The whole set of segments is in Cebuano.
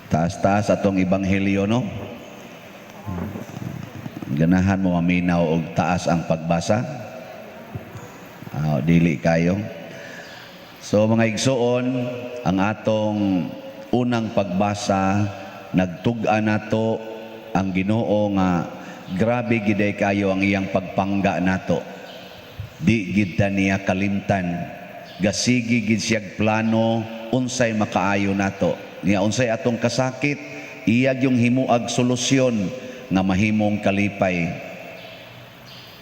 Taas-taas atong ebanghelyo, no? Ganahan mo maminaw og taas ang pagbasa? Ah, dili kayo. So mga igsuon, ang atong unang pagbasa, nagtug-an nato ang Ginoo nga grabe gid kayo ang iyang pagpangga nato. Di gid ta niya kalimtan. Gasigi gid siyag plano unsay makaayo nato. Niya unsay atong kasakit, iya yung himuag solusyon nga mahimong kalipay.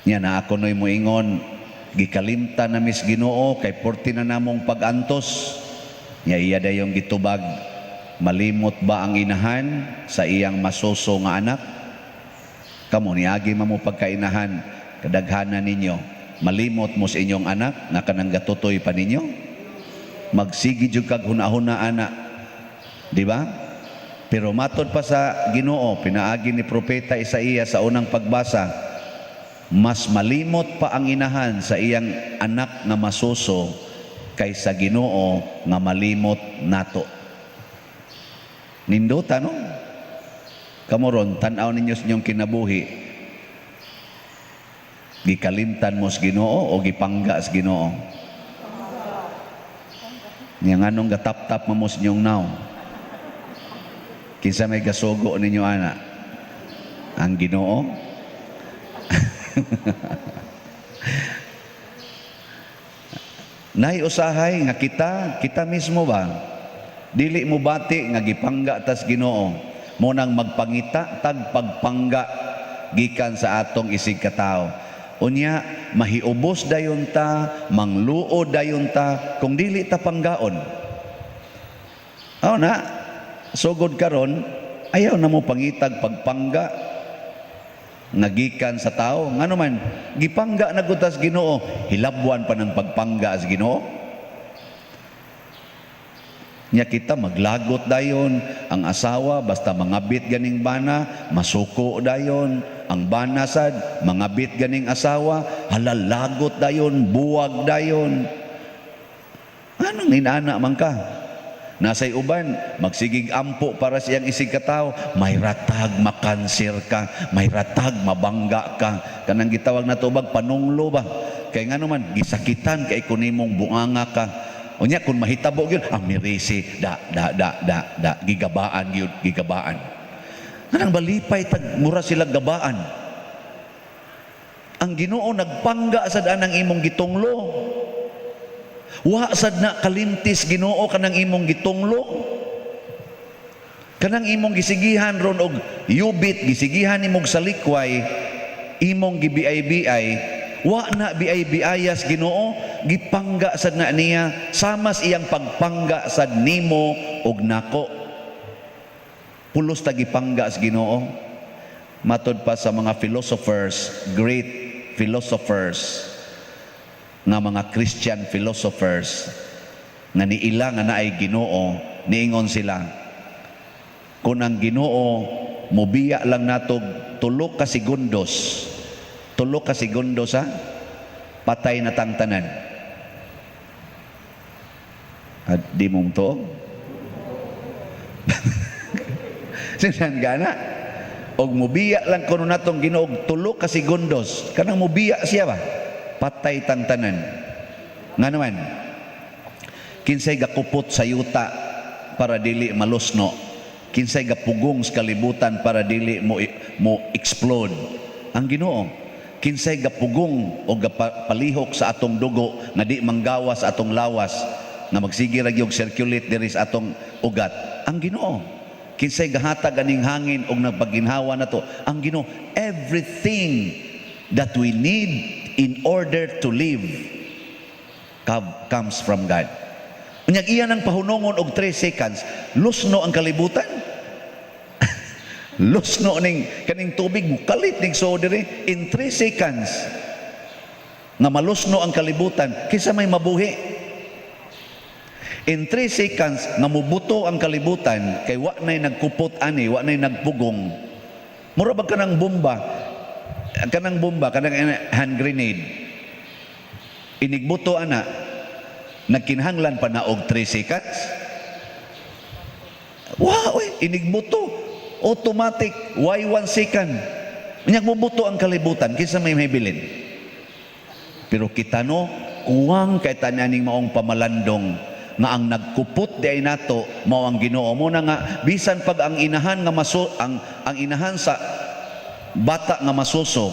Nya na ako no'y moingon, gikalimtan na mis Ginoo kay porti na namong pag-antos. Nya iya dayong gitubag, malimot ba ang inahan sa iyang masuso nga anak? Kamo niagi man mo pagkainahan, kadaghanan ninyo, malimot mo sa inyong anak nga kanang gatutoy pa ninyo? Magsigi jud kag huna-huna ana. Di ba? Pero matod pa sa Ginoo, pinaagi ni propeta Isaías sa unang pagbasa, mas malimot pa ang inahan sa iyang anak nga masuso kaysa Ginoo nga malimot nato. Nindota, no? Kamo ron, tan-aw ninyo sa inyong kinabuhi. Gikalimtan mo sa Ginoo o gipangga sa Ginoo? Nya nganong gatap-tap mo sa inyong naw? Kinsa may gasugo ninyo ana? Ang Ginoo? Nay usahay nga kita, kita mismo ba? Dili mo bati nga gipangga tas Ginoo. Mo nang magpangita tag pagpangga gikan sa atong isig katawo. Unya mahiubos dayon ta, mangluod dayon ta kung dili ta panggaon. Aw na, sugod karon ayaw na mo pangitag pagpangga nga gikan sa tao. Ngano man, gipangga na gud tas Ginoo, hilabwan pa ng pagpangga sa Ginoo. Nya kita maglagot dayon, ang asawa basta mangabit ganing bana, masuko dayon, ang bana sad mangabit ganing asawa, halalagot dayon, buwag dayon. Anong inana man ka? Nasay uban, magsigig ampo para siyang isig katawo, may ratag makanser ka, may ratag mabangga ka. Kanang gitawag na tubag panunglo ba? Kay ngano man gisakitan kay kunimong bunganga ka. Unya kung mahitabo gyud, ang mirisi da da da da da gigabaan gyud, gigabaan. Nganang balipay tag mura sila gabaan. Ang Ginoo nagpangga sad anang imong gitunglo. Wa sad na kalimtis Ginoo kanang imong gitunglo. Kanang imong gisigihan ron og yubit, gisigihan nimog salikway, imong gibiay-biay, wa na biay-biayas Ginoo, gipangga sad na niya samas iyang pagpangga sad nimo og nako. Pulos ta gipangga sa Ginoo. Matod pa sa mga philosophers, great philosophers, nga mga Christian philosophers nga niila nga naay Ginoo, niingon sila, kung ang Ginoo mobiya lang natog 3 ka segundos, 3 ka segundos ha, patay na tang tanan. At di mong tuog. Sinan gana. Og mobiya lang kuno natong Ginoo og 3 ka segundos, kanang mobiya siya ba? Patay tang tanan. Nga naman, kinsay gakupot sa yuta para dili malusno, kinsay gapugong sa kalibutan para dili mo explode? Ang Ginoo. Kinsay gapugong o gapalihok sa atong dugo nga di manggawa sa atong lawas, nga magsige ra gyud circulate diri sa atong ugat? Ang Ginoo. Kinsay gahatag aning hangin og nagpaginhawa nato? Ang Ginoo. Everything that we need in order to live comes from God. Unyag iya nang pahunongon og 3 seconds, lusno ang kalibutan. Lusno ning kaning tubig mukalit ning so diri in 3 seconds nga malusno ang kalibutan, kinsa may mabuhi? In 3 seconds nga mubuto ang kalibutan kay wa nay nagkupot ani, wa nay nagpugong. Mura ba kanang bomba? Kanang bomba, kanang hand grenade. Inigbuto ana, nagkinahanglan pa na og 3 seconds. Wa oy, inigbuto. Automatic, why 1 second? Unya mubuto ang kalibutan, kinsa may mahibilin? Pero kita, no, kuwang kay tananing maong pamalandong nga ang nagkupot di ay nato mao ang Ginoo mo na nga bisan pag ang inahan nga maso ang inahan sa bata nga masuso,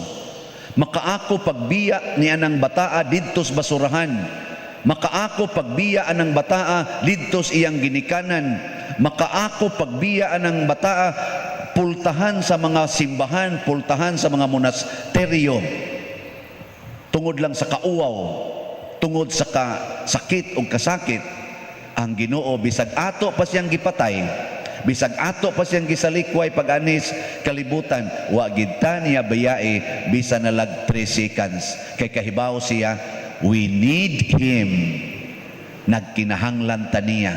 makaako pagbiya ni anang bataa didto sa basurahan, makaako pagbiya anang bataa didto sa iyang ginikanan, makaako pagbiya anang bataa pultahan sa mga simbahan, pultahan sa mga monasteryo, tungod lang sa kauwaw, tungod sa kasakit o kasakit, ang Ginoo, bisag ato pa siyang gipatay, bisag ato pa siyang gisalikway pag-anis kalibutan, wa gid ta niya bayae bisan nalag 3 seconds, kay kahibaw siya we need him, nagkinahanglan ta niya.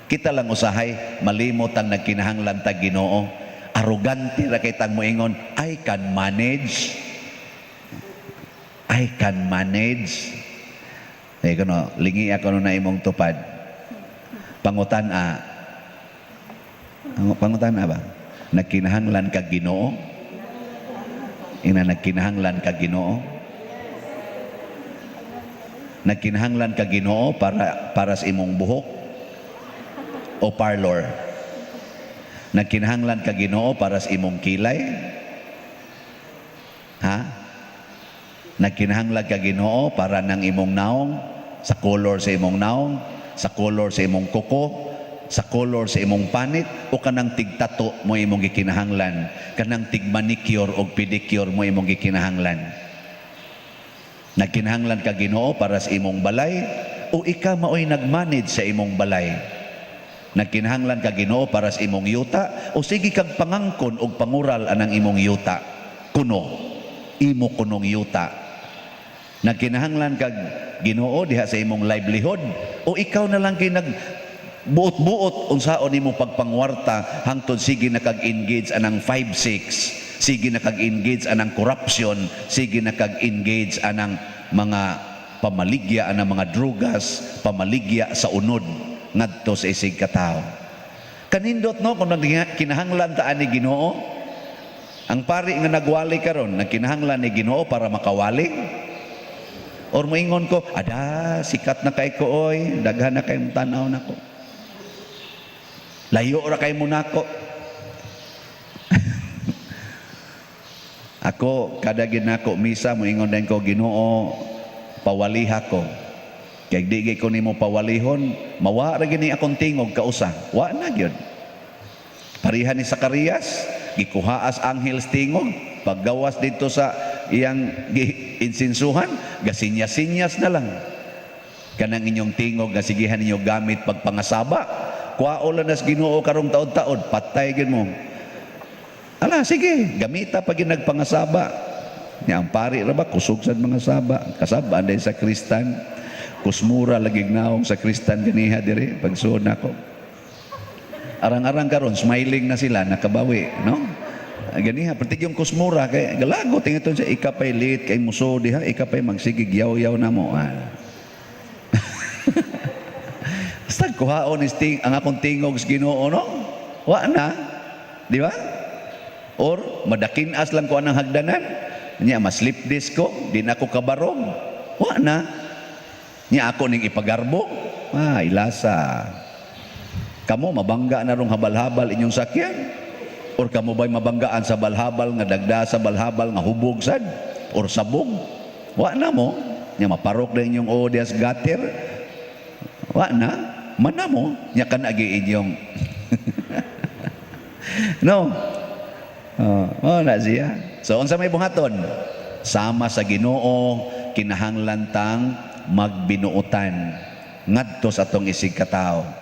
Kita lang usahay malimot ang nagkinahanglan ta Ginoo. Arugante ra kay tang moingon, "I can manage, I can manage." Eh, kuno, lingi ako na imong tupad. Pangutan a. Pangutan a ba? Nagkinahanglan ka Ginoo? Ina, nagkinahanglan ka Ginoo? Nagkinahanglan ka Ginoo para sa imong buhok o parlor? Nagkinahanglan ka Ginoo para sa imong kilay? Ha? Nagkinahanglan ka Ginoo para nang imong naong, sa color sa imong naong, sa color sa imong kuko, sa color sa imong panit, o kanang tigtato mo imong gikinahanglan, kanang tig manicure o pedicure mo imong gikinahanglan? Nagkinahanglan ka Ginoo para sa imong balay o ikaw maoy nagmanage sa imong balay? Nagkinahanglan ka Ginoo para sa imong yuta o sige kag pangangkon og pangural anang imong yuta? Kuno imo kunong yuta. Nagkinahanglan kag Ginoo diha sa imong livelihood o ikaw na lang kay nag buot-buot unsaon nimo pagpangwarta hangtod sige na kag-engage anang 5-6, sige na kag-engage anang corruption, sige na kag-engage anang mga pamaligya anang mga drugas, pamaligya sa unod ngadto sa isig katawo? Kanindot, no, kung nagkinahanglan ta ani Ginoo. Ang pari nga nagwali karon, nagkinahanglan ni Ginoo para makawali? Or moingon ko, "Ada, sikat na kay ko oy, daghan na kay tanaw nako. Layo ra kay mo nako." Ako, kada gid nako misa, moingon din ko, "Ginoo, pawaliha ko. Kay di gid ko nimo pawalihon, mawa ra gini akong tingog kausa." Wa na gyud. Pareha ni Zacarias, gikuhaas anghel tingog, paggawas dito sa iyang insinsuhan, gasinyas-sinyas na lang. Kanang inyong tingog nga sigihan ninyo gamit pagpangasaba, kuhao lang nas Ginoo karong taod-taod, patay gid mo. Ala, sige, gamita pag nagpangasaba. Nya ang pari ra ba kusog sad mga saba, kasaba anday sa kristan. Kusmura lagi naong sa kristan ganiha diri pagsuod nako. Arang-arang karon smiling na sila, nakabawi, no? Ganiha perti yung kusmura kay galago tingiton siya ikapay lit kay muso diha, ikapay magsigig yaw-yaw na mo. Ah. Basta kuhaon is ting ang akong tingog sa Ginoo, no? Wa na. Di ba? Or madakinas lang ko anang hagdanan. Nya ma-slip disc ko, di na ako kabarog. Wa na. Nya ako ning ipagarbo. Ah, ilasa. Kamo mabangga na rong habal-habal inyong sakyan? Or kamo ba'y mabanggaan sa balhabal nga dagda, sa balhabal nga hubog sad or sabog? Wa na mo. Nya maparok na inyong odias gutter. Wa na. Mana mo. Nya kanagi inyong no. Oh, na siya. So unsa may buhaton? Sama sa Ginoo, kinahanglan tang magbinuotan ngadto sa atong isig katawo.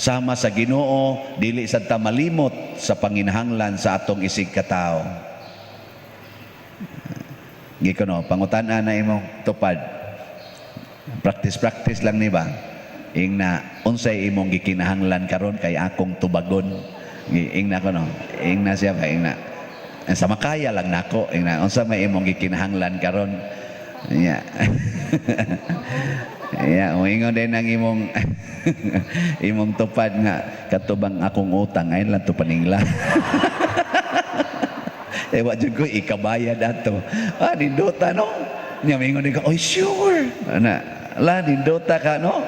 Sama sa Ginoo, dili sad ta malimot sa panginahanglan sa atong isig katawo. Gikono, pangutan-an na imong tupad. Practice practice lang ni ba? Ingna, unsay imong gikinahanglan karon kay akong tubagon? Ingna ko, no. Ingna siya ba, ingna. Sa makaya lang nako, ingna, unsa may imong gikinahanglan karon? Yeah. Yeah, moingon din ang imong tupad nga katubang akong utang ay lang to paningla. Eh, wa jud ko ikabayad ato. Ah, nindota, no? Nya moingon din ka, "Oy, sure." Ana, la nindota ka, no?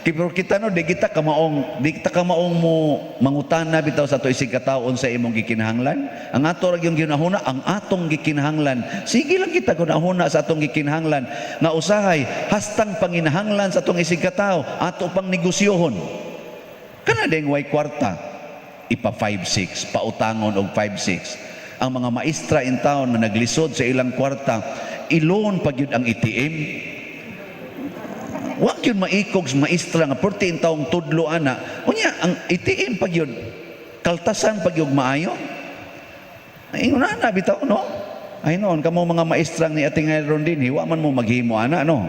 Pero kita, no, di kita kamaong mo mangutana bitaw sa ato isig kataon sa imong gikinahanglan. Ang ato ra gyung ginahuna ang atong gikinahanglan. Sige lang kita gunahuna sa atong gikinahanglan nga usahay hastang panginahanglan sa atong isig katawo ato pang negosyohon. Kana ding way kwarta, ipa 5-6, pautangon og 5-6. Ang mga maestra in town nga naglisod sa ilang kwarta, i-loan pa gyud ang ATM. Wa gyud maikog sa maestra nga perti in taong tudlo ana. Unya ang ATM pa gyud kaltasan pa gyud maayo. Ingon ana bitaw, no? Ay noon kamo mga maestrang ni ating ron din, wa man mo maghimo ana, no?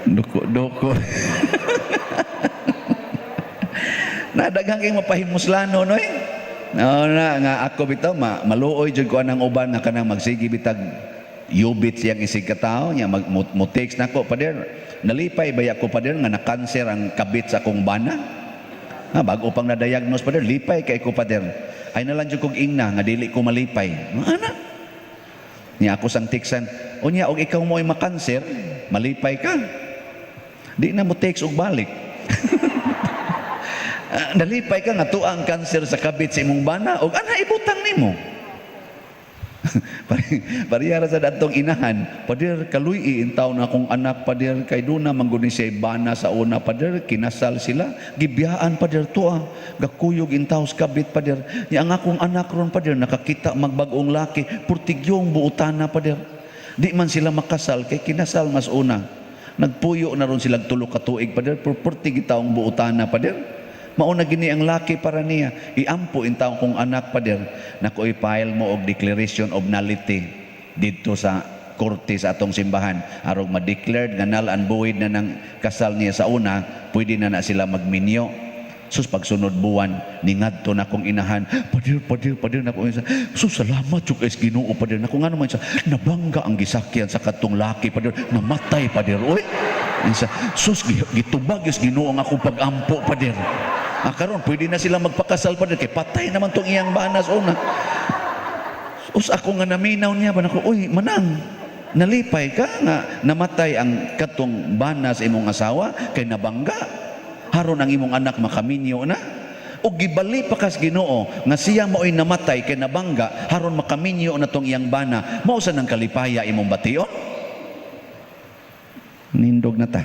Duko duko. Nadaghang kay mapahimuslano, no eh. No na nga ako bitaw maluoy jud ko anang uban nga kanang magsige bitag yubit siyang isig katawo niya mag mo text nako, "Pader, nalipay baya ko, pader, nga na-cancer ang kabit sa akong bana. Ha, bago pang na-diagnose, pader, lipay kay ko, pader." Ay nalang jud kog ingna nga dili ko malipay. Ana. Niya ako sang teksan, "Unya og ikaw mo ay makanser, malipay ka?" Di na mo text og balik. Ah, nalipay ka nga tuwa ang kanser sa kabit sa imong bana og ana ibutang nimo. Parehara sa datong inahan, "Pader, kaluy intaw na akong anak, pader, kay duna man gud ni siya bana sa una, pader, kinasal sila, gibiyaan, pader, tuwa, gakuyog intaw sa kabit, pader. Nya ang akong anak ron, pader, nakakita magbag-ong laki, purtigyong buotana, pader. Di man sila makasal kay kinasal mas una. Nagpuyo na ron silang 3 ka tuig, pader, pero purtig taong buotana, pader. Mauna gini ang laki para niya. Iampo in taong kong anak, pader. Nako, i-file mo og declaration of nullity dito sa korte sa atong simbahan. Arog ma-declared nga null and void na ng kasal niya sa una, pwede na na sila magminyo." Sus, pagsunod buwan, ningadto na kong inahan, "Pader, pader, pader," nako, "Sus, salamat jud kay Ginoo, pader." Nako, nga naman siya, "Nabangga ang gisakyan sa katong laki, pader, namatay, pader, oy." Isa, "Sus, gitubag is Ginoo ang akong pag-ampo, pader. Ah, karon pwede na sila magpakasal, pader, kay patay naman tong iyang banas una." Us ako nga naminaw niya ba nako, "Uy, manang, nalipay ka nga namatay ang katong bana sa imong asawa kay nabangga. Haron ang imong anak makaminyo na. O gibali pa kas Ginoo nga siya mao'y namatay kay nabangga haron makaminyo na tong iyang bana. Mao sa nang kalipaya imong bation." Nindog na ta.